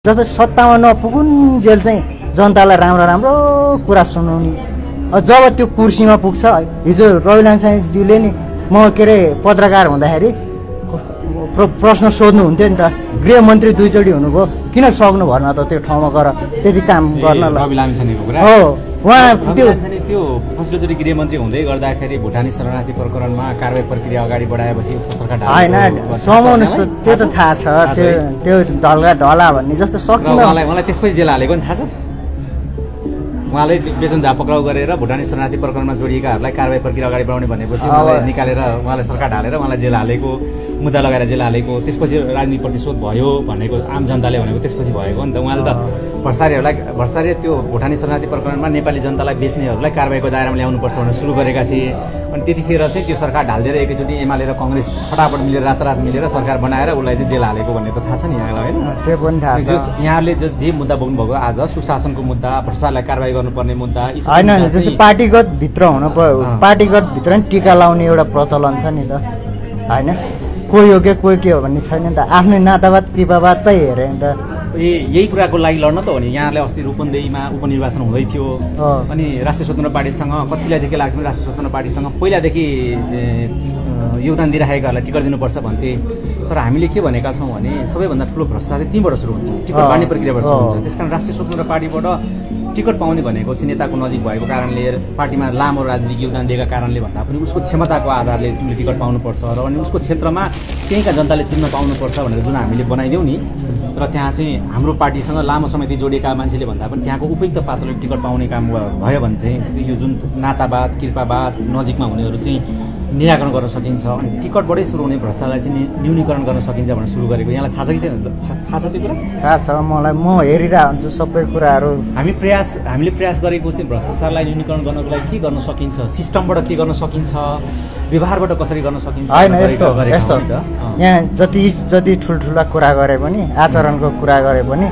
जस्तै सत्तामा नपुगुन्जेल चाहिँ जनतालाई राम्रो राम्रो कुरा सुनाउने। जब त्यो कुर्सीमा पुग्छ, हिजो रवि लामिछानेज्यूले नि म के अरे पत्रकार हुँदाखेरि प्रश्न सोध्नु हुन्थ्यो नि त, गृहमन्त्री दुईचोटि हुनुभयो, किन सक्नु भर्न त त्यो ठाउँमा गएर त्यति काम गर्न। रवि लामिछानेको कुरा हो, उहाँ त्यो पछिल्लोचोटि गृहमन्त्री हुँदै गर्दाखेरि भुटानी शरणार्थी प्रकरणमा कारबाही प्रक्रिया अगाडि बढाएपछि उसको सरकार होइन समाउनु, त्यो त थाहा छ, त्यो ढल्का ढला भन्ने जस्तो सक्नु। मलाई त्यसपछि जेल हालेको नि थाहा छ। उहाँले बेचनझाप पक्राउ गरेर भुटानी शरणार्थी प्रकरणमा जोडिएकाहरूलाई कारबाही प्रक्रिया अगाडि बढाउने भनेपछि उहाँलाई निकालेर उहाँलाई सरकार ढालेर उहाँलाई जेल हालेको, मुद्दा लगाएर जेल हालेको, त्यसपछि राजनीतिक प्रतिशोध भयो भनेको आम जनताले भनेको त्यसपछि भएको नि त। उहाँले त भर्सारी त्यो भुटानी शरणार्थी प्रकरणमा नेपाली जनतालाई बेच्नेहरूलाई कारबाहीको दायरामा ल्याउनुपर्छ भनेर सुरु गरेका थिए। अनि त्यतिखेर चाहिँ त्यो सरकार ढालिदिएर एकैचोटि एमाले र कङ्ग्रेस फटाफट मिलेर रातारात मिलेर सरकार बनाएर उसलाई चाहिँ जेल हालेको भन्ने त थाहा छ नि यहाँलाई, होइन? त्यो पनि थाहा छ। यहाँले जे मुद्दा बोक्नुभएको आज सुशासनको मुद्दा, भ्रष्टाचारलाई कारबाही गर्नुपर्ने मुद्दा होइन, जस्तो पार्टीगत भित्र हुनु पर्यो, पार्टीगत भित्र नि टीका लाउने एउटा प्रचलन छ नि त, होइन? कोही हो के कोही के हो भन्ने छैन नि त, आफ्नै नातावाद कृपावाद त हेरे नि त। यही कुराको लागि लड्न त हो नि। यहाँले अस्ति रूपन्देहीमा उपनिर्वाचन हुँदै थियो, अनि राष्ट्रिय स्वतन्त्र पार्टीसँग कतिलाई चाहिँ के लाग्थ्यो, राष्ट्रिय स्वतन्त्र पार्टीसँग पहिलादेखि योगदान दिइराखेकाहरूलाई टिकट दिनुपर्छ भन्थे। तर हामीले के भनेका छौँ भने सबैभन्दा ठुलो भ्रष्टाचार त्यहीँबाट सुरु हुन्छ, टिकट बाँड्ने प्रक्रियाबाट सुरु हुन्छ। त्यसकारण राष्ट्रिय स्वतन्त्र पार्टीबाट टिकट पाउने भनेको चाहिँ नेताको नजिक भएको कारणले, पार्टीमा लामो राजनीतिक योगदान दिएका कारणले भन्दा पनि उसको क्षमताको आधारले तिमीले टिकट पाउनुपर्छ र अनि उसको क्षेत्रमा त्यहीँका जनताले चिन्न पाउनुपर्छ भनेर जुन हामीले बनाइदियौँ नि। तर त्यहाँ चाहिँ हाम्रो पार्टीसँग लामो समयदेखि जोडिएका मान्छेले भन्दा पनि त्यहाँको उपयुक्त पात्रले टिकट पाउने काम भयो भने चाहिँ यो जुन नातावाद कृपावाद नजिकमा हुनेहरू चाहिँ निराकरण गर्न सकिन्छ। अनि टिकटबाटै सुरु हुने भ्रष्टाचारलाई चाहिँ न्यूनीकरण गर्न सकिन्छ भनेर सुरु गरेको। यहाँलाई थाहा छ कि छैन? थाहा छ त्यो कुरा? थाहा छ मलाई, म हेरिरहेको हुन्छु सबै कुराहरू। हामीले प्रयास गरेको चाहिँ भ्रष्टाचारलाई न्यूनीकरण गर्नको लागि के गर्न सकिन्छ, सिस्टमबाट के गर्न सकिन्छ, व्यवहारबाट कसरी गर्न सकिन्छ। होइन, यस्तो यहाँ जति ठुल्ठुला कुरा गरे पनि, आचरणको कुरा गरे पनि,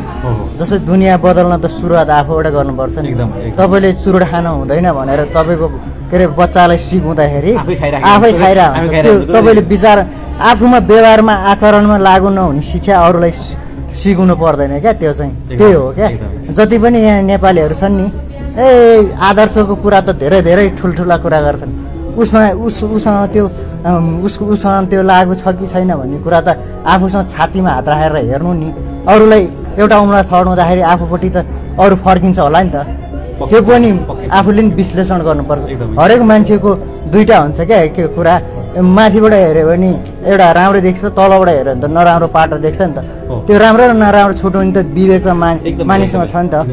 जस्तै दुनियाँ बदल्न त सुरुवात आफूबाट गर्नुपर्छ नि। तपाईँले चुरोट खानु हुँदैन भनेर तपाईँको के अरे बच्चालाई सिकाउँदाखेरि आफै खाइरहेको हुन्छ। त्यो तपाईँले विचार आफूमा व्यवहारमा आचरणमा लागु नहुने शिक्षा अरूलाई सिकाउनु पर्दैन क्या। त्यो चाहिँ त्यही हो क्या। जति पनि यहाँ नेपालीहरू छन् नि, आदर्शको कुरा त धेरै धेरै ठुल्ठुला कुरा गर्छन्, उसँग त्यो लागु छ कि छैन भन्ने कुरा त आफूसँग छातीमा हात राखेर हेर्नु नि। अरूलाई एउटा उम्रा थर्नुहुँदाखेरि आफूपट्टि त अरू फर्किन्छ होला नि त। त्यो पनि आफूले नि विश्लेषण गर्नुपर्छ। हरेक मान्छेको दुईटा हुन्छ क्या के कुरा, माथिबाट हेऱ्यो भने एउटा राम्रो देख्छ, तलबाट हेऱ्यो भने त नराम्रो पाटो देख्छ नि त। त्यो राम्रो र नराम्रो छुट्याउने त विवेकमा मानिसमा छ नि त।